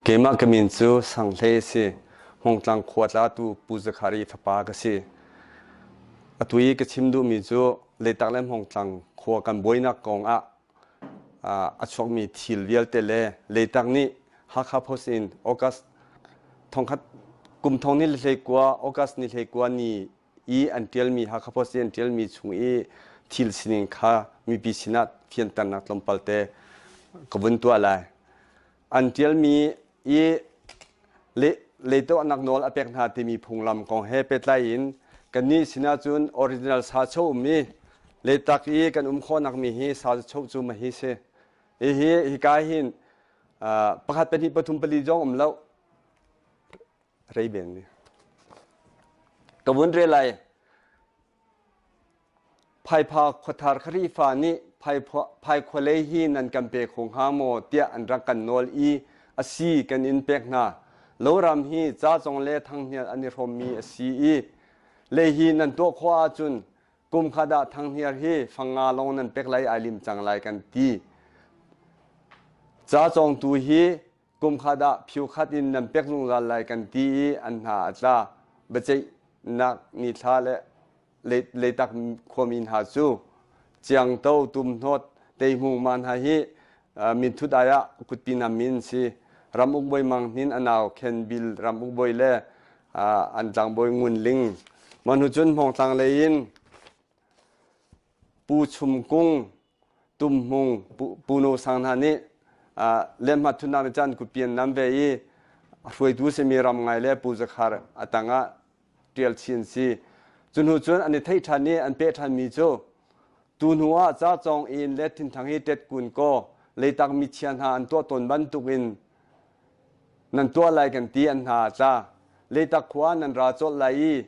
Keimah ka min cu Sang Hlei a si. Hmongtlang khua tlatu Pu Zakhari fapa ka si. Atu i ka chim duhmi cu Leitak le Hmongtlang khua kan buainak kong ah a chuakmi thil vialte le Leitak nih Hakha Post in August thongkhat kum thong ni le hleikua August ni hleikua ni i an ṭialmi Hakha Post i an ṭialmi chung i thil sining kha mipi sinah fianternak tlawmpal te ka vun tuah lai. An ṭialmi i leituahnak nawl a pek hna timi phunglam kong he pehtlai in kannih sinah cun original sa cho um i leitak i kan um khawhnak mi hi sa cho cu ma hi si. Hihi hika hin pakhat pahnih pathum pali zong um lo rei ben ni. Ka vun rel lai. Phaipha khuathar Khrihfa nih phaikhua lei hi nan kan pe kho hnga maw tiah an rak kan nawl i a si kan in pek hna. Loram hi cacong le thanghnial an i hrawmmi a si i lei hi nan tuah khawh ahcun kum khat ah thanghniar hi fang nga lawng nan pek lai ai lim cang lai kan ti. Cacongtu hi kum khat ah phio khat in nan pek zungzal lai kan ti i an hna a tla. Biaceihnak nithla le Leitak khuami hna cu Ciangto, Tumhnawt, Teihmung ma hna hi minthut ai ah kutpi nam min si. Ramuk bawi Mang Hnin a nau Khen Bil ramuk bawi le an tlangbawi Ngun Ling. Mah hnu cun Hmawngtlang lei in Pu Chum Kung, Tum Hmung, Pu No Sang hna nih lehhmat thutnak nih cun kutpi an nam ve i hruaitu simi Ram Ngai le Pu Zakhar a tangah ṭial chin an si. Cu hnu cun an i theih ṭhan i an peh ṭhanmi cu tu hnu ah ca cawng in le thinthang hi ṭet kun kaw leitak michia hna an tuah tawn bantukin nan tuah lai kan ti an hna a tla. Leitak khua nan ra colh lai i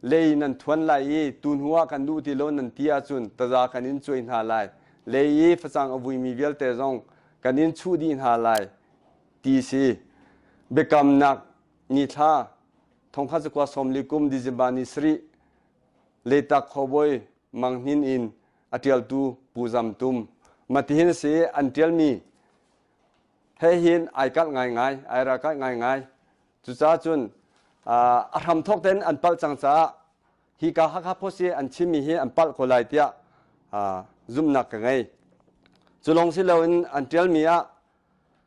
lei nan thuan lai i tu hnu ah kan duh ti lo nan ti ahcun taza kan in cuai hna lai. Lei i facang a vuimi vialte zong kan in chuh dih hna lai ti si. Biakamnak nithla thongkhat zakua sawmli kum December ni sarih Leitak khuabawi Mang Hnin in a ṭialtu Pu Zam Tum. Matihin a si an ṭialmi he hin ai kalh ngaingai, ai ralkalh ngaingai. Cucaah cun a hramthawk tein an palh cang caah hika Hakha Post i an chimmi hi an palh ko lai tiah zumhnak ka ngei. Cu lawng si loin an ṭialmi ah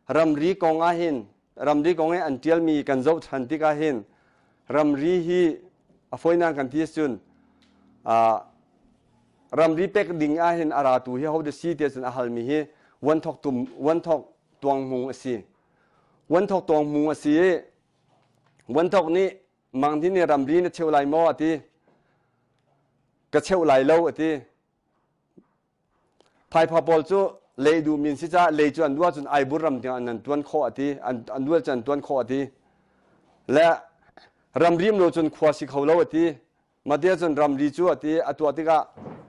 ramri kong ahhin ramri kong i an ṭialmi kan zoh ṭhan tik ahhin ramri hi a fawinak kan ti ahcun ramri pek ding ahhin a ratu hi hodah si ti ahcun a halmi hi vuanthok tum vuanthok tuanghmung a si. Vuanthok tuanghmung a si i vuanthok nih Mang nih ramri na cheu lai maw a ti. Ka cheu lai lo a ti. Phaipha pawl cu lei duhmi an si caah lei cu an duh ahcun Aibur ram tiang an tuan khawh a ti. An duh ahcun an tuan khawh a ti. Le ramri um lo cun khua si kho lo a ti. Mah ti ahcun ramri cu a ti a tuah tikah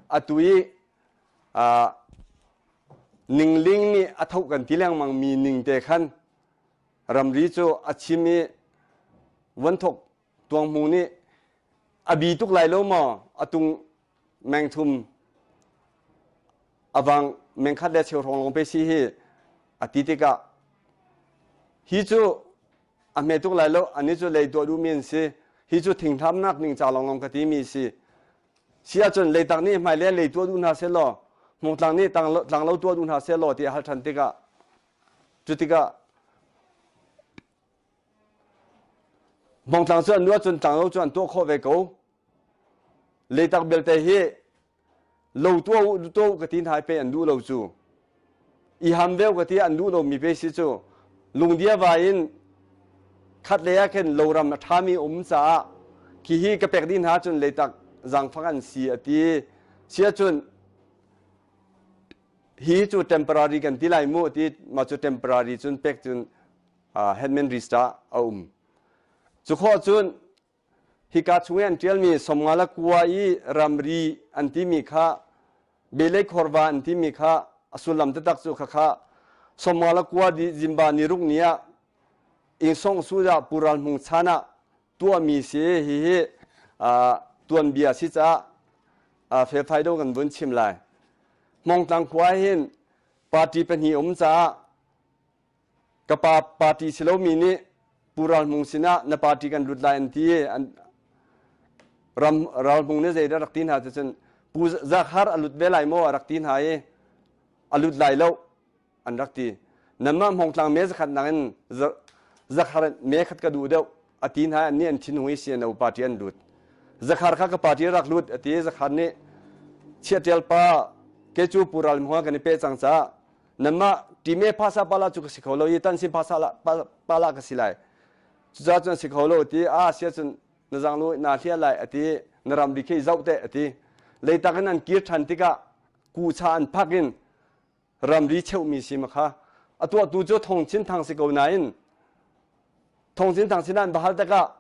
atu i ningling nih a tho kan ti lengmang mi ning te khan ramri cu a chim i vuanthok tuanghmung nih a bi tuk lai lo maw a tung mengthum avang mengkhat le cheu hrawng lawng pe si hi a ti tikah hi cu a hme tuk lai lo ani cu lei tuah duhmi an si hi cu thinghlamnak ning ca lawnglawng ka timi si si ahcun leitak nih hmai le lei tuah duh hna seh law hmungtlang nih tlanglo tuah duh hna seh law ti a hal ṭhan tikah cu tikah hmongtlang cu an nu ahcun tlanglo cu an tuah khawh ve ko Leitak belte hi lo tuah u tuah u ka ti hna i pei an duh lo cu. I ham veu ka ti an duh lomi pe si cu. Lungdia vai in khat lei ah khin loram a ṭhami um caah khi hi ka pek dih hna cun leitak zaangfak an si a ti. Si ahcun hi cu temporary kan ti lai mu ti mah cu temporary cun pek cun headman register a um. Cu khawh cun Hika chung i an ṭialmi sawmnga le kua i ramri an timi kha Belei khorva an timi kha a sullam taktak cu khakha sawmnga le kua zimba ni ruk ni ah Ingsong Sudah Pu Ral Hmung chan ah tuahmi si hihi tuanbia si caah felfai deuh kan vun chim lai. Hmongtlang khua hin party pahnih um caah Ka pa party si lomi nih Pu Ral Hmung sinah na party kan lut lai an ti i an ram Ral Hmung nih zeidah rak ti hna ti cun Pu Zakhar a lut ve lai maw a rak ti hna i a lut lai lo an rak ti. Nanmah Hmawngtlang me zakhat nakin Zakhar me khat ka duh deuh a ti hna an nih an thinhung i CNO party an lut. Zakhar kha ka party rak lut a ti Zakhar nih Chiahṭial pa ke cu Pu Ral Hmung kan i pe cang caah nanmah time phasa pala cu ka si kho lo i tansin phasa pala ka si lai. Cucaah cun a si kho lo ti a sia cun na zanglu na hliah lai a ti na ramri khi zoh te a ti. Leitak in an kir ṭhan tikah kucha an phak in ramri cheuhmi si ma kha a tuahtu cu Thong Chin Thang si ko nain Thong Chin Thang sinah an va hal tikah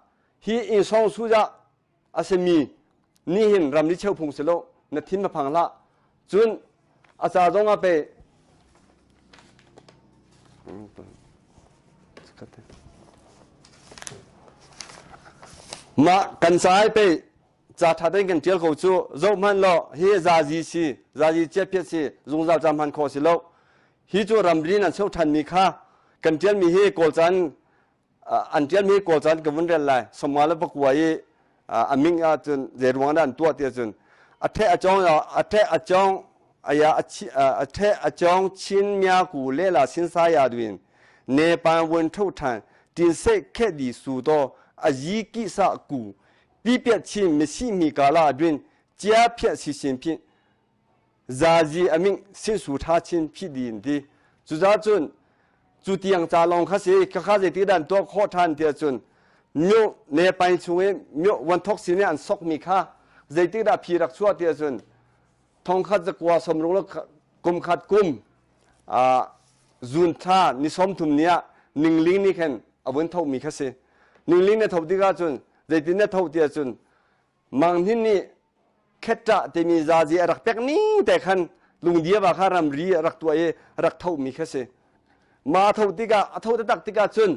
hi insawng suja a simi nih hin ramri cheu phung si lo na thin ma phang hlah cun a ca zong ah pe mah kan ca ai pe Ca ṭha tein kan ṭial ko cu zohhmanh law hi zazi si zazi chiaphiat si zungzal ca hman khawh si lo hi cu ramri nan cheu ṭhanmi kha kan ṭialmi hi Kawlca in an ṭialmi hi Kawlca in ka vun rel lai somnga le pakua i a ming ahcun zei ruang dah an tuah ti ahcun a ṭheh a cawng a ṭheh a cawng aya a ṭheh a cawng chin mya ku le la sin sa ya duin ne pan wun tho ṭhan tin se khe di su to a yi ki sa ku Pipiat chin misi mi kala adwin chia phiat si sin phi zazi aming sin su tha chin phi din ti cuza cun cu tiang ca lawng kha si ka kha zeiti dan tuah khawh than tiah cun myo ne pai chung i myo wan thok sin i an sok mi kha zeitik dah phi rak chuah tiah cun thongkhat zakua somrung le kum khat kum zun thla ni 30 ni ah ningling ni khan a vun tho mi kha si ningling na tho tikah cun zeitin na tho tiah cun Mang Hnin nih khetṭah timi zazi a rak pek ni te khan lungdia va kha ramri a rak tuah i rak tho mi kha si ma tho tikah a tho taktak tikah cun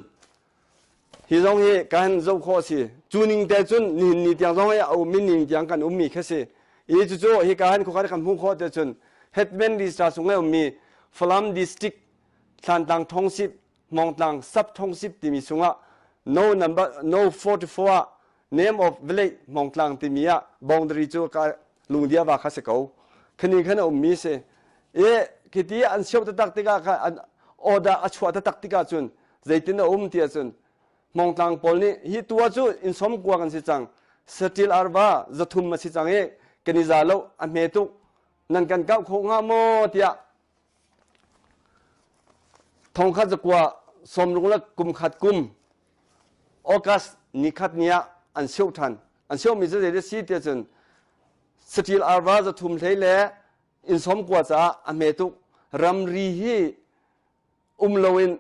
hi zong hi kan zoh khawh a si cu ning te cun nihin ni tiang zong hi a um mi ning tiang kan um mi kha si i cucu hi ka han khuakhat kan hmuh khawh te cun Hetman Register chung i ummi Falam District Thlantlang Township Hmawngtlang Sub Township timi chungah no number no 44 ah name of village Hmawngtlang timi ah boundary cu ka lungdia va kha si ko khani khan a ummi si i khiti an sio taktak tikah kha an order a chuah taktak tikah cun zeitin a um ti ahcun Hmawngtlang pawl nih hi tua cu inn som kua kan si cang satil arva zathum a si cang i kan i za lo a hme tuk nan kan kauh kho hnga maw tiah thongkhat zakua sawmruk le kum khat kum August ni khat ni ah an sio ṭhan an siomi cu zei si tiah cun saṭil arva zathum hlei le inn som kua caah a hme tuk ramri hi um loin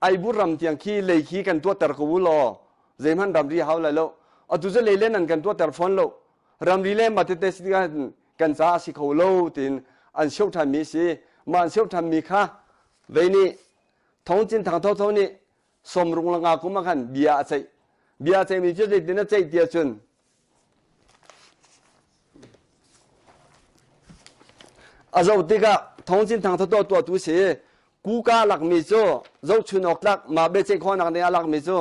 Aibur ram tiang khi lei khi kan tuahter ko u law zeihmanh ramri hau lai lo atu cu lei le nan kan tuahter fawn lo ramri le mah tete si tikah kan ca a si kho lo tiin an sio ṭhanmi si mah an sio ṭhanmi kha vei nih Thong Cin Thang Tho Tho nih sawmrung le nga kum ah khan bia a ceih bia a ceihmi cu zeitin a ceih tiah cun A zoh tikah Thawngcin Thang Thataw tuahtu si kuka lakmi cu zohchun awk tlak mah biaceih khawhnak ding a lakmi cu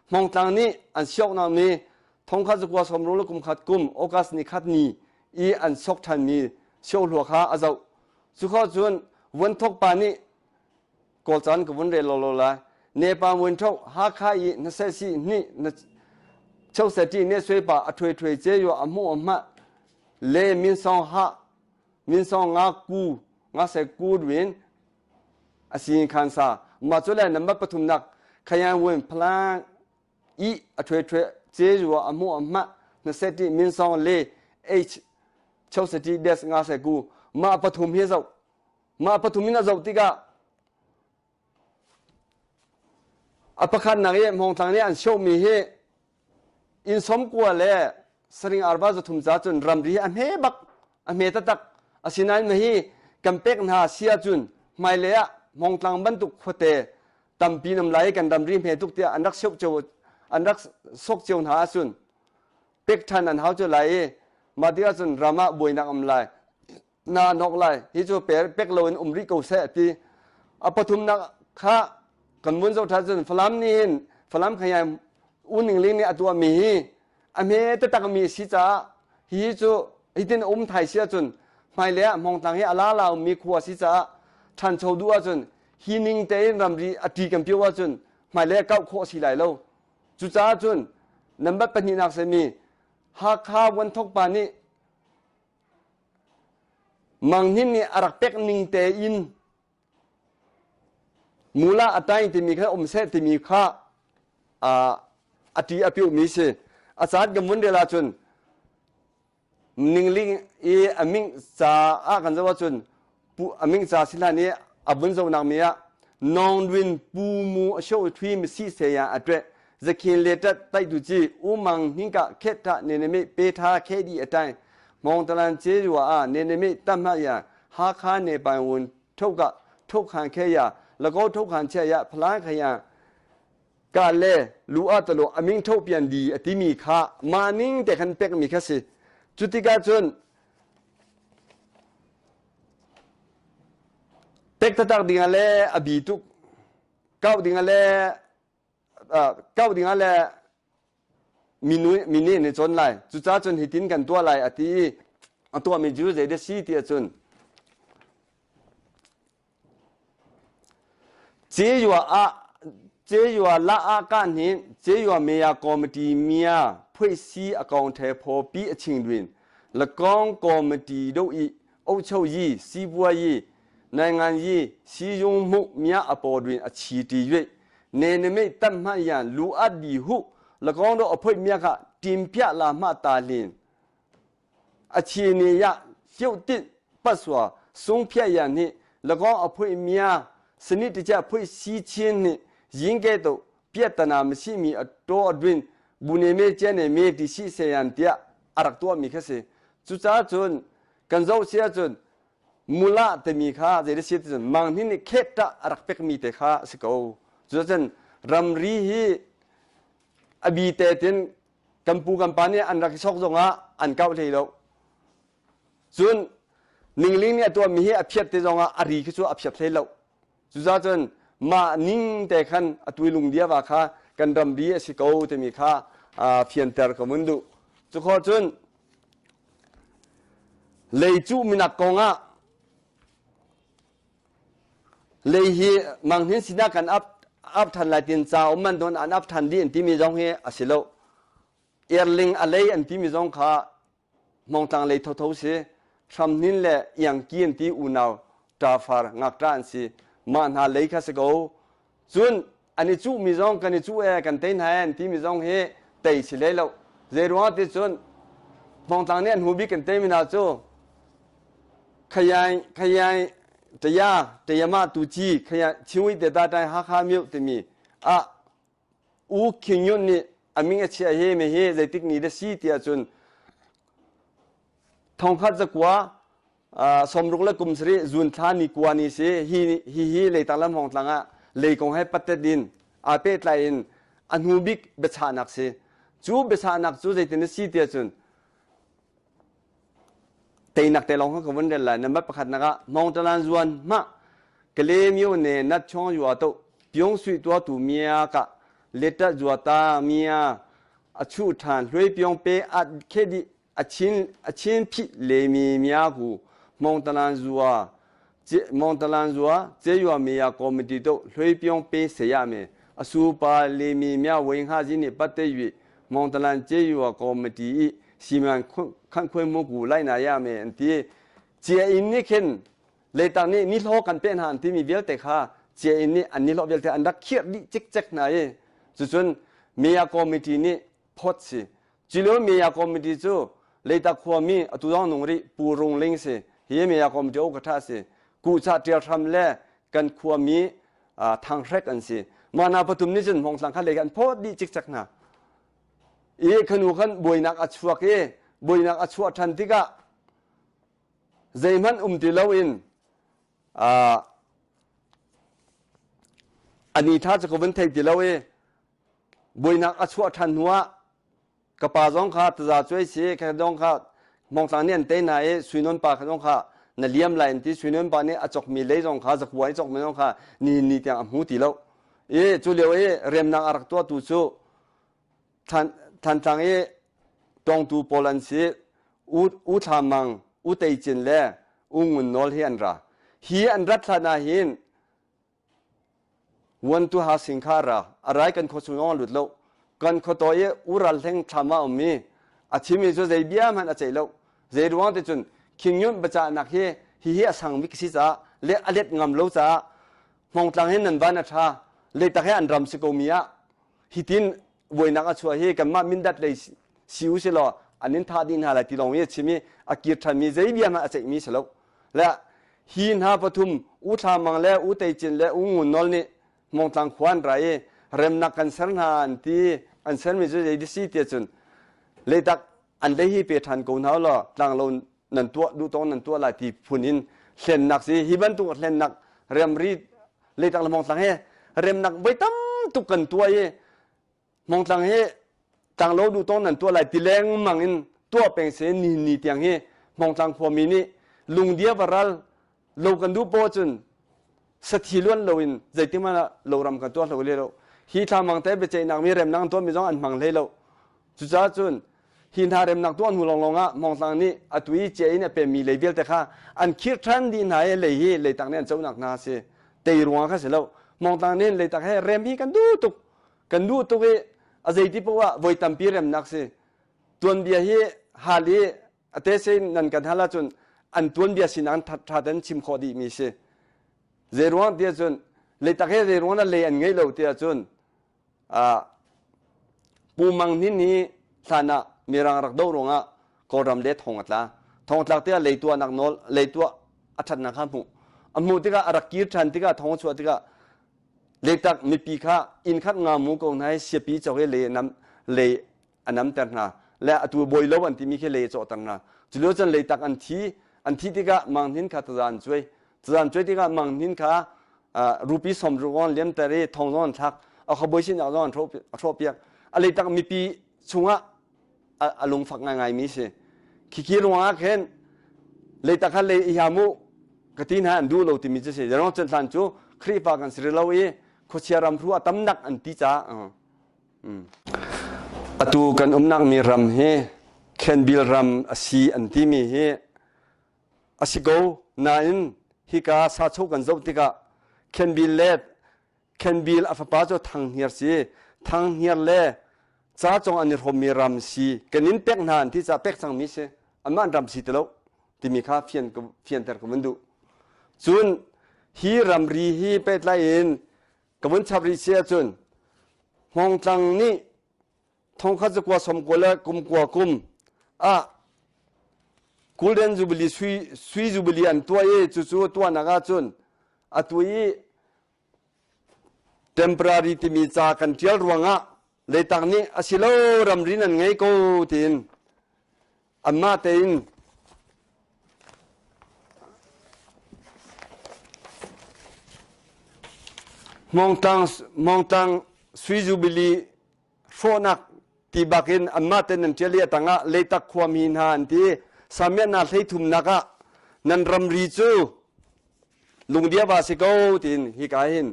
Hmawngtlang nih an sioknak mi thongkhat zakua sawmruk le kumkhat kum August ni khat ni i an sok ṭhanmi siohlua kha a zoh. Cukhawh cun vuanthok pa nih Kawlcan ka vun rel lawlaw lai. Nepa Muinṭho Hakha i na sehsi hnih na choseti ne sui pa a ṭhuai ṭhuai ce yo a hmuh a hmah le min song ha min song nga ku nga se ku win a si khan sa ma chu le number pathum nak khayan win phlang i a ṭhuai ṭhuai ce yo a hmuh a hmah na seti min song le h choseti des nga se ku ma pathum hi zo Mah pathum in a zoh tikah a pakhatnak i Hmawngtlang nih an siohmi hi inn sawmkua le saring arva zathum ca cun ramri hi a hme bak a hme taktak asinain mahi kan pek hna si ahcun hmailei ah Hmawngtlang bantuk khuate tampi nam lai kan ramri hme tuk tiah an rak sioh cio an rak sok cio hna ahcun pek ṭhan an hau cio lai i mah tikah cun ram ah buainak um lai na nok lai hi cu pek loin um rih ko seh ti a pathumnak kha. Kan vun zoh ṭhan cun Falam nih hin Falam khayai U Ning Ling nih a tuahmi hi a hme taktak mi a si caah hihi cu hitin a um thai si ahcun hmailei ah Hmawngtlang hi a lala ummi khua a si caah ṭhancho duh ahcun hi ning tein ramri a ṭi kan pio ahcun hmailei ah kauh khawh a si lai lo. Cucaah cun number pahnihnak simi Hakha Vuanthok pa nih Mang Hnin nih a rak pek ning tein Mula a tain timi kha um seh timi kha a ṭi a piuhmi si. A caan kan vun rel ahcun ningling i a ming ca ah kan zoh ahcun a ming ca si hlan i a vun zohnak mi ah Nongdwin pu mu a sho thui mi si se ya a ṭwe zakhin le tat tai tu chi umang hingka khet tha ne ne me pe tha khe di a tai mong talan che yua a ne ne me tam ha ya Hakha ne pai wun ထုတ်ကထုတ်ခံခဲ့ရ၎င်းထုတ်ခံချက်ရဖလားခရကလည်းလူအတလို့အမင်းထုတ်ပြန်ဒီအတိမီခမာနင်းတဲ့ခန်ပက်မီခစီจุติกาจนpek tatak ding le a bi tuk kau ding le kau ding le minu nih cawn lai. Cucaah cun hitin kan tuah lai a ti i a tuahmi cu zei dah si ti ahcun Ceyua ah Ceyua la ah ka hnin Ceyua meya committee mia phui si a kong the pho pi a ching duin lakong committee do i o cho yi si bua yi nai ngan yi si yung mu mia a po duin a chi ti yue ne ne me tam ma yan lu a di hu lakong do a phoi mia kha tim pia la ma ta lin a chi ni ya siu tin paswa sung phia yan ni lakong a phoi mia sani ti cha phoi si chin ni yin ke to piat tana ma si mi a to adwin bu ne me che ne me ti si se yan tia arak to mi kha si cu ca cun kan zoh si ahcun mula timi kha zei si ti cun mang hnin nih khet ta a rak pekmi te kha a si ko. Cucun ramri hi a bi te tin kan pu kan pa nih an rak i sok zongah an kauh hlei lo. Cun ningling nih a tuahmi hi a phiat te zongah a ri khi cu a phiat hlei lo. Cucaah cun mah ning te khan a tui lungdia va kha kan ramri a si ko timi kha fianter ka vun duh. Cukhawh cun Leicuh minak kongah lei hi Manghnin sinah kan ap ap than lai tin ca um man don an ap than dih an timi zong hi a si lo. Erling a lei an timi zong kha Hmawngtlang lei thotho si. Hramhnin le Iangki an ti unau ṭafar ngakṭa an si. Mah hna lei kha si ko. Cun an i cuhmi zong kan i cuh ee kan tei hna ee an timi zong hi tei si hlei lo. Zei ruangah ti cun Hmawngtlang nih an hnu bik kan teimi hna cu Khayai Khayai Taya Tayama Tuci Khayai Chiwi te ta tai Hakha Myo timi ah U Khin Nyunt nih a min a chiah hi mi hi zeitik ni dah si ti ahcun thongkhat zakua 60 le kum sarih zun thla ni kua ni si hi hi hi leitang lam hong tlang ah lei kong he pattet in aa pehtlai in a hnu bik biachahnak si cu biachahnak cu zeitin a si ti ahcun teinak te lawng kha ka vun rel lai number pakhat nak ah mong talan zuan ma kale myo ne nat chong yua to pyong sui tua tu mia ka leta zua ta mia a chu than hlui pyong pe at khe di အချင်းအချင်းဖြစ်လေမီများကိုမောင်တလန်ဇွာမောင်တလန်ဇွာကျေးရွာမေယာကော်မတီတို့လွှဲပြောင်းပေးစေရမယ်အဆိုပါလေမီများဝင်ခခြင်းနှင့်ပတ်သက်၍မောင်တလန်ကျေးရွာကော်မတီ၏စီမံခန့်ခွဲမှုကိုလိုက်နာရမယ်အန်တီเจียอินนี่ขึ้นเลยตอนนี้นี่โลกันเป็นหันที่มีเวลแต่ค่ะเจียอินนี่อันนี้โลเวลแต่อันดักเขียดดิจิกจักไหนจุดเมียคอมมิตี้นี่พอดสิ Culio meya committee cu Leitak khuami atu zong nung rih Pu Rung Ling si. Hi meya committee o ka tha si. Kuhcha tial hram le kan khuami thanghrek an si. Mah na pathum nih cun Hmawngtlang kha lei an phawt dih cikcek hna. I khanu khan buainak a chuak i buainak a chuah ṭhan tikah zeihmanh um ti loin ani tha cu ka vun thei ti lo i buainak a chuah ṭhan hnuah ka pa zong kha taza cuai si ka zong kha Hmawngtlang nih an tei hna i Suinawn pa kha zong kha na liam lai an ti Suinawn pa nih a cawkmi lei zong kha zakua i cawkmi zong kha ni ni tiang a hmu ti lo. I cu lio i remnak a rak tuahtu cu Thantlang i tawngtu pawl an si. U Thla Mang, U Tei Cin le U Ngun Nawl hi an ra. Hi an rat hlan ah hin Vuantu Ha Sing kha a ra. A rai kan khua chung zong a lut lo. Kan khuataw i U Ral Hleng thlam ah a um i a thimi cu zei bia hmanh a ceih lo. Zei ruang ti cun King Nyunt biacahnak hi hihi a sang bik si caah le a let ngam lo caah Hmawngtlang hin nan van a ṭha. Leitak hi an ram si ko mi ah hitin buainak a chuah hi kanmah Mindat lei si u si law an in thah dih hna lai ti lawng i a chim i a kir ṭhanmi zei bia hmanh a ceihmi si lo. Le hi hna pathum U Thla Mang le U Tei Cin le U Ngun Nawl nih Hmawngtlang khua an ra i remnak kan ser hna an ti an sermi cu zei si tiah cun leitak an lei hi pe ṭhan ko hna law tlanglo nan tuah duh tawng nan tuah lai ti phun in hlennak si hi bantuk hlennak remri leitak le Hmawngtlang he remnak voi tam tuk kan tuah i Hmawngtlang hi tlanglo duh tawng nan tuah lai ti lengmang in tuah peng se ni ni tiang hi Hmawngtlang khuami nih lungdia varal lo kan duh poah cun sathi luan loin zeitik hmanh ah loram kan tuah lo le lo hi thlamang te biaceihnak mi remnak an tuahmi zong an hmang hlei lo cucaah cun hi hna remnak tuah hnu lawnglawng ah Hmawngtlang nih atu i cia in a pemmi lei vialte kha an khirh ṭhan dih hna i lei hi leitak nih an conak hna a si tei ruangah kha si lo Hmawngtlang nih leitak he rem hi kan duh tuk kan duh tuk i a zeiti paoh ah voi tampi remnak si tuanbia hi hal i a te sein nan kan hal ahcun an tuanbia sinak ṭha ten chim khawh dihmi si zei ruang tiah cun leitak he zei ruang lei an ngei lo tiah cun Pu Mang Hnin hi hlan ah Mirang rak do ruangah Kawlram le thong a tla. Thong tlak tikah lei tuahnak nawl lei tuah a ṭhatnak kha a hmuh. A hmuh tikah a rak kir ṭhan tikah thong a chuah tikah leitak mipi kha inn khat nga mu ko hna i siapi cawk i lei nam lei a namter hna le atu bawi lo an timi khi lei a cawhter hna. Culio cun leitak an thi an thi tikah Mang Hnin kha taza an cuai. Taza an cuai tikah Mang Hnin kha rupi som ruk an liamter i thong zong an thlak. A khuabawi sinak zong an hrawhpiak. A leitak mipi chungah a lungfak ngaingai mi si. Khikhi ruangah khin leitak kha lei i hiam u ka ti hna an duh lo timi cu si. Zeirong cun hlan cu Khrihfa kan si rih lo i khuachia ramhru a tamnak an ti caah Atu kan umnak mi ram hi Khenbil ram a si an timi hi a si ko nain hika sacho kan zoh tikah Khenbil le Khenbil a fapa cu Thanghniar si Thanghniar le ca cong an i hrawmmi ram si kan in pek hna an ti caah pek cangmi si anmah an ram si ti lo timi kha fian fianter ka vun duh cun hi ramri hi pehtlai in Ka vun chap rih si ahcun Hmawngtlang nih thongkhat zakua sawmkua le kumkua kum ah Golden Jubilee sui, sui Jubilee an tuah i cucu tuahnak ahcun atu i temporary timi ca kan ṭial ruangah leitak nih a si lo ramri nan ngei ko tiin anmah tein Hmawngtlang Hmawngtlang Sui Jubilee hrawhnak ti bakin anmah ten an ṭial i a tangah Leitak khuami hna an ti Samiahna hleithumnak ah nan ramri cu lungdia va si ko tiin hika hin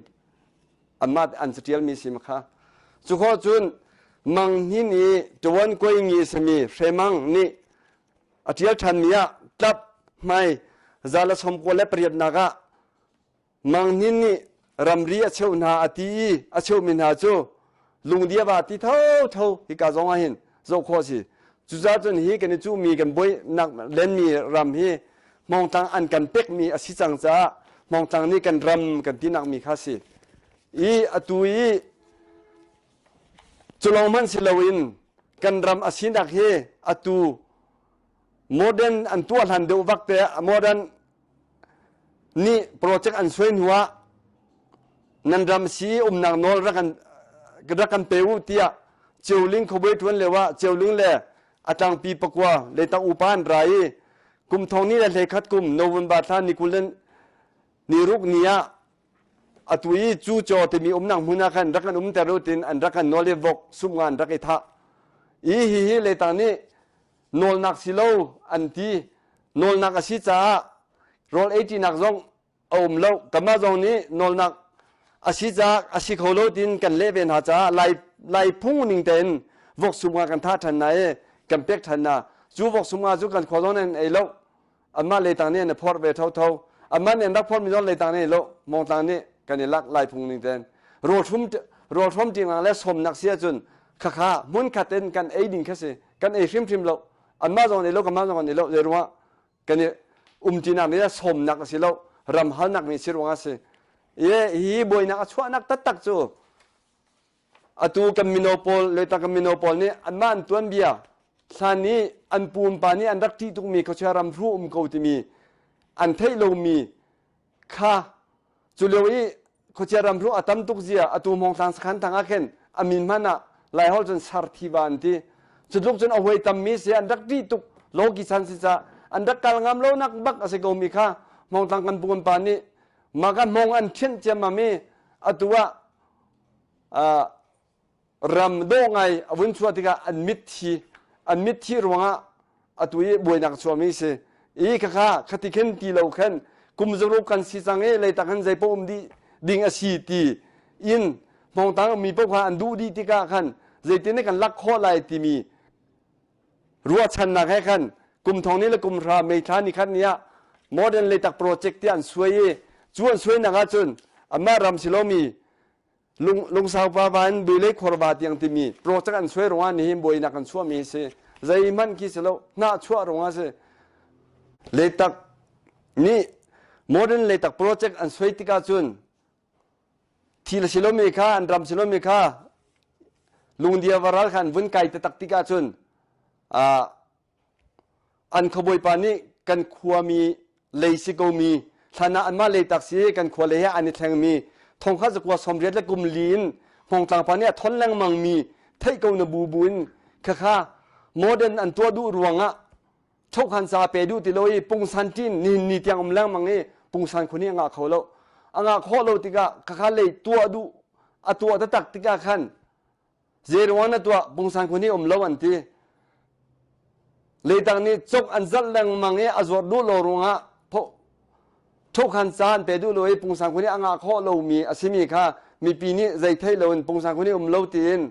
anmah an caṭialmi si kha cu khawh cun Mang Hnin i ṭuan koi ngi sami Hremang nih a ṭial ṭhanmi ah tlap hmai za le sawm kua le pariatnak ah Mang Hnin nih ramri a cheuh hna a ti i a cheuhmi hna cu lungdia va ti thotho hika zong ah hin zoh khawh a si cucaah cun hi kan i cuhmi kan buainak lenmi ram hi Hmawngtlang an kan pekmi a si cang caah Hmawngtlang nih kan ram kan tinak mi kha si i atu i cu lawng hmanh si loin kan ram a sinak hi atu modern an tuah hlan deuh vak te modern nih project an suai hnu ah nan ram si umnak nawl rak kan rak kan pe u tiah Ceuling khuabawi ṭuan lio ah Ceuling le a tlangpi pakua leitak upa an ra i kum thong ni le hlei khat kum November thla ni 20 le ni ruk ni ah atu i cu caw timi umnak hmun ah khan rak kan umter u tin an rak kan nawl i vok sum nga an rak i thah i hihi leitang nih nawlnak si lo an ti nawlnak a si caah rawl ei ṭinak zong a um lo kanmah zong nih nawlnak. A si caah a si kho lo tiin kan leh ve hna caah Lai Lai phung ning tein vok sum nga kan thah ṭhan hna i kan pek ṭhan hna. Cu vok sum nga cu kan khua zong nih an ei lo. Anmah leitang nih an i phorh ve thotho. Anmah nih an rak phorhmi zong leitang nih lo. Hmawngtlang nih kan i lak Lai phung ning tein. Rawlhrum rawlhrawm ṭinglang le sawmnak si ahcun khakha hmunkhat in kan ei ding kha si. Kan ei hrimhrim lo. Anmah zong an ei lo, kanmah zong an ei lo. Zei ruangah kan i umṭinak nih sawmnak a si lo ram halnak nih si ruangah a si i hi buainak a chuahnak taktak cu atu kan mino pawl le kan mino pawl nih anmah an tuanbia hlan i an pumpa nih an rak ṭih tukmi khuachia ram hru um ko timi an theih lomi kha Cu lio i khuachia ramhru a tam tuk zia atu Hmawngtlang sakhan thang ah khin a min hmanh ah Laiholh cun sarthiva an ti. Cu tluk cun a huai tammi si an rak ṭih tuk lawki chan si ca an rak kal ngam lonak bak a si komi kha Hmawngtlang kan pu kan pa nih mah ka hmawng an ṭhianh ciammam i atu ah ram dawh ngai a vun chuah tikah an mitthi an mitthi ruangah atu i buainak chuahmi si i khakha khati khin ti lo khan kum zaruk kan si cang i leitak hin zeipaoh um dih ding a si ti in hmawngtang ummi paoh kha an duh dih tikah khan zeitin kan lak khawh lai timi ruahchannak he khan kum thong ni le kum hra May thla ni khat ni ah modern leitak project ti an suai i cu an suainak ahcun amah ram si lomi lungsau pa va in builei khorva tiang timi project an suai ruangah nihin buainak an chuahmi si zeihmanh khi si lo hnah chuah ruangah si leitak nih modern leitak project an suai tikah cun thil si lomi kha an ram si lomi kha lungdia varal kha an vun kai taktak tikah cun An khuabawipa nih kan khuami lei si komi hlan ah anmah leitak si kan khua lei he an i thlengmi thongkhat zakua 80 le kum li in Hmawngtlang pa nih a thon lengmangmi theih ko na bu bu in khakha modern an tuah duh ruangah chokhan sa pe duh ti lo i pungsan ṭin nihin ni tiang um lengmang i pungsan khua nih a ngah kho lo a ngah khawh lo tikah khakha lei tuah duh a tuah taktak tikah khan Zeiruang na tuah pungsan khun hi um lo an ti. Leitang nih cok an zalh lengmang i a zuar duh lo ruangah thokhan ca an pe duh lo i pungsan khun hi a ngah khawh lomi a simi kha mipi nih zei thei loin pungsan khun hi um lo tiin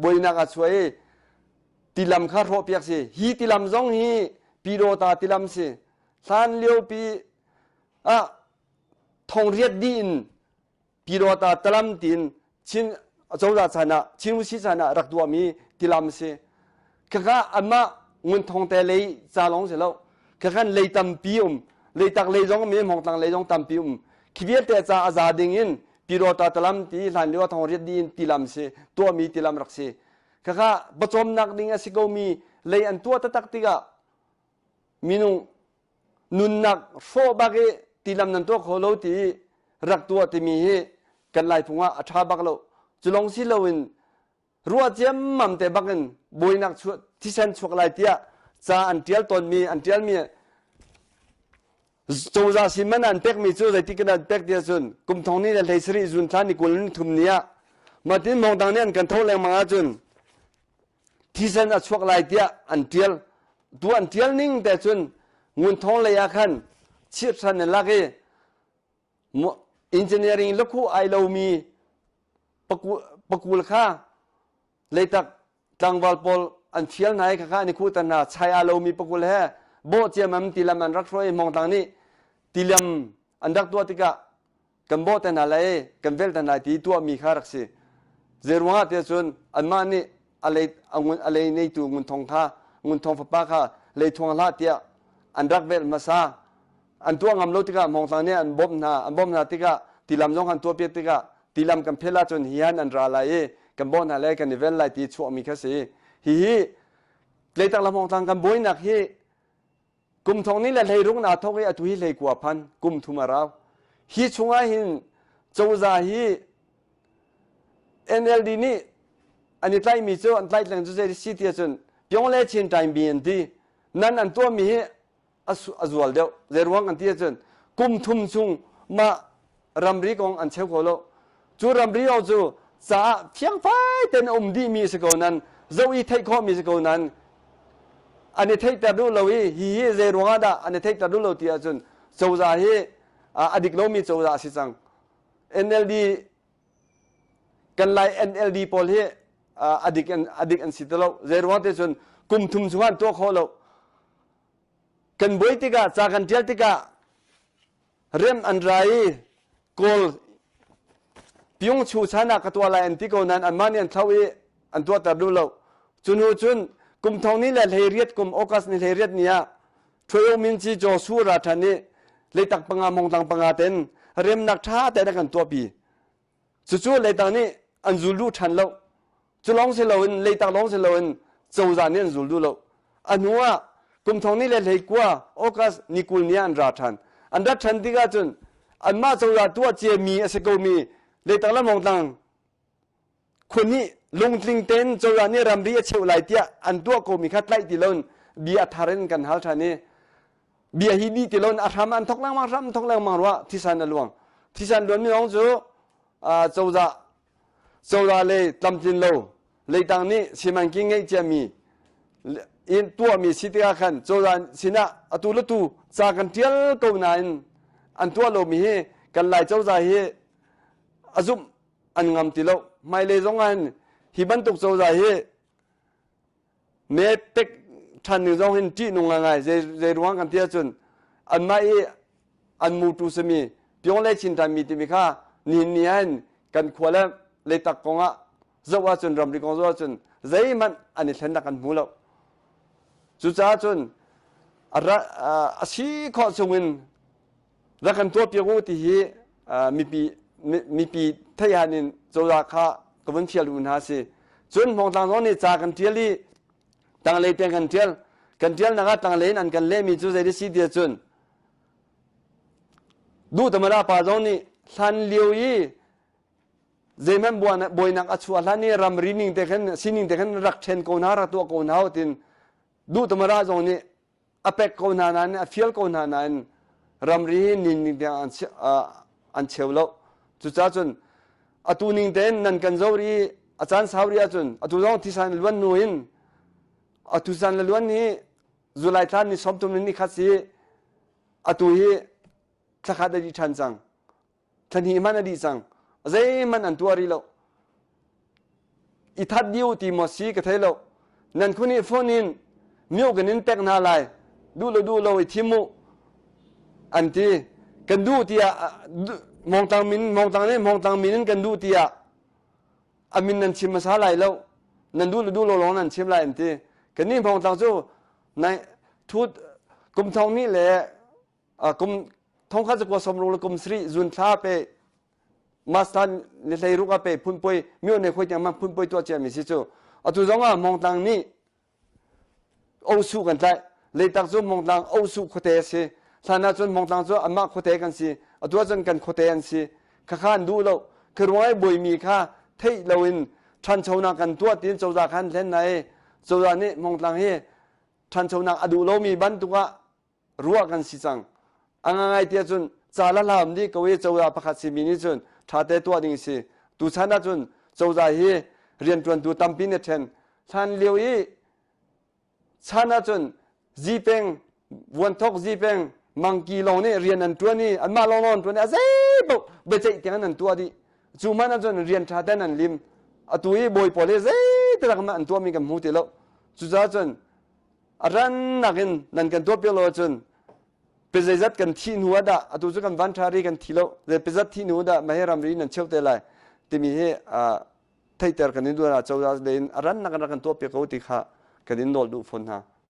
buainak a chuah i tilam kha hrawhpiak si. Hi tilam zong hi Pyidawta tilam si. Hlan liopi ah thongriat dih in Pyidawta talam tiin Chin cozah chan ah Chin Wusi chan ah rak tuahmi tilam si. Khakha anmah ngun te lei ca lawng si lo. Khakhan lei tampi um. Leitak lei zong um i Hmawngtlang lei zong tampi um. Khi vialte ca a za ding in Pyidawta talam ti hlan lio thong riat dih in tilam si tuahmi tilam rak si. Khakha pawcawmnak ding a si komi lei an tuah taktak tikah minung nunnak hrawh bak i tilam nan tuah kho lo ti i rak tuah timi hi kan laiphung ah a ṭha bak lo cu lawng si loin ruah ciammam te bak in buainak chuah thisen chuak lai tiah ca an ṭial tawnmi an ṭialmi cozah sin man an pekmi cu zeitik in an pek ti ahcun kum thong ni le hlei sarih zun thla ni 23 ni ah matin mawngdang nih an kan tho lengmang ahcun thisen a chuak lai tiah an ṭial. Tu an ṭial ning te cun ngunthawng lei ah khan chirhchan in lak i engineering lakhu ai lomi pakul kha leitak tlangval pawl an fial hna i khakha an i khuhter hna chai aa lomi pakul he bawh ciammam tilam an rak hruai i Hmawngtlang nih tilam an rak tuah tikah kan bawh te hna lai kan velh te hna lai ti tuahmi kha rak si. Zeiruangah tiah cun anmah nih a lei a lei neitu ngunthong kha ngunthong fapa kha leithuang hlah tiah an rak velh hmasa. An tuah ngam lo tikah Hmawngtlang nih an bawmh hna an bawmh hna tikah tilam zong an tuahpiak tikah tilam kan phel ahcun hi han an ra lai i kan bawh hna lai kan i vel lai ti chuahmi kha si. Hihi Leitak le Hmawngtlang kan buainak hi Kum thong ni le hleiruk naa thawk i atu hi hleikua phan kum thum a rau. Hi chungah hin cozah hi NLD nih an i tlaihmi cu an tlaihtleng cu zei si ti ahcun Pyong le Chin Time bi an ti. Nan an tuahmi hi a zual deuh. Zeiruang kan ti ahcun kum thum chung mah ramri kong an cheu kho lo. Cu ramri kong cu caah fiangfai tein a um dihmi a si ko nan zoh i theih khawhmi si ko nan an i theihter duh lo i hihi zei ruangah dah an i theihter duh lo ti ahcun cozah hi a dik lomi cozah a si cang. NLD kan Lai NLD pawl hi adik an adik an si ti lo. Zei ruang te cun kum thum chung an tuah kho lo. Kan buai tikah ca kan tial tikah rem an ra i Kawl Pyung Chu chan ah ka tuah lai an ti ko nain anmah nih an thlo i an tuahter duh lo. Cu hnu cun kum thong ni le 18 kum August ni 18 ni ah Ṭhuai Min Ci Caw Su ra ṭhan i leitak panga mongtlang panga ten remnak ṭha tein a kan tuahpi. Cucu leitak nih an zul duh ṭhan lo. Cu lawng si loin leitak lawng si loin cozah nih an zul duh lo. A hnu ah kum thong ni le 19 August ni 20 ni ah an ra ṭhan. An rat ṭhan tikah cun anmah cozah tuah ciami a si komi leitak le mongtlang khua nih lungtling tein cozah nih ramri a cheuh lai tiah an tuah komi kha tlaih ti loin bia a thar in kan hal ṭhan i bia hi dih ti loin a hram an thok lengmang hram thok lengmang ruah thisan a luang thisan luan mi lawng cu cozah cozah le tlamtlin lo leitang nih simanking ngeih ciami in tuahmi si tikah khan cozah sinah atu le tu ca kan ṭial ko nain an tuah lomi hi kan lai cozah hi a zumh an ngam ti lo. Hmailei zong ah hin hi bantuk cozah hi me pek ṭhan ning zong hin ṭihnung ngai zei zei ruang kan ti ahcun anmah i an mutu simi Pyong le Chin ṭanmi timi kha nihin ni ah hin kan khua le leitak kong ah zoh ahcun ramri kong zoh ahcun zeihmanh an i thlennak kan hmu lo. Cucaah cun a si khawh chungin rak kan tuahpiak u ti hi mipi mipi theihan in cozah kha ka vun fial u hna si. Cun Hmawngtlang zong nih ca kan ṭial i tanglei tiang kan ṭial. Kan ṭialnak ah tanglei in an kan lehmi cu zei si ti ahcun duh tamara pa zong nih hlan lio i zeihmanh buainak a chuah hlan i ramri ning te khan sining te khan rak ṭhen ko hna rak tuah ko hna tin duh tamara zong nih a pek ko hna nain a fial ko hna nain ramri hi ning ning tiang an cheu lo. Cucaah cun atu ning tein nan kan zo ri a caan sau ri ahcun atu zong thisan luan nu in atu san le luan hi July thla ni 30 ni khat si atu hi thlakhat a dih ṭhan cang. Thla hnih hmanh a dih cang. Zeihmanh an tuah rih lo. I that dih ti maw si ka thei lo. Nan khun i phone in mio kan in pek hna lai. Duh lo duh lo i thim mu. An ti. Kan duh tiah mongtlang min mongtlang nih mongtlang min in kan duh tiah a min nan chim hmasa lai lo. Nan duh lo duh lo lawng nan chim lai an ti. Kan nih mongtlang cu nai thut kum thong nih le kum thongkhat zakua sawmruk le kum sarih zun thla pe mastan ni hleiruk a pe phunpui myo ne khoi tiang man phunpui tuah cia mi si cu atu zong ah Hmongtlang nih osu kan tlaih leitak cu Hmongtlang osu khuate a si hlan ah cun Hmongtlang cu amah khuate kan si atu ah cun kan khuate an si khakha an duh lo kharuang ai buaimi kha theih loin ṭhanchonak kan tuah tiin cozah khan hlen na i cozah nih Hmongtlang hi ṭhanchonak a duh lomi bantuk ah ruah kan si cang. A ngangai tiah cun ca la hlam dih ko i cozah pakhat simi nih cun ṭhate tuah ding si. Tuchan ah cun cozah hi rianṭuantu tampi nih ṭhen. Hlan lio i chan ah cun zipeng vuanthok zipeng mangki lawng nih rian an ṭuan i anmah lawng lawng an ṭuan i a zeipaoh biaceih tiang an tuah dih. Cu hmanh ah cun rian ṭha ten an lim. Atu i bawi pawl hi zeitilak hmanh an tuahmi kan hmu ti lo. Cucaah cun a rannak in nan kan tuahpiak lo ahcun pe zeizat kan thih hnu ah dah atu cu kan van ṭha ri kan thi lo zei pe zat thih hnu dah mahe ramri nan cheu te lai timi hi theihter kan in duh ah cozah lei in a rannak in rak kan tuahpiak ko ti kha kan in nawl duh fawn hna.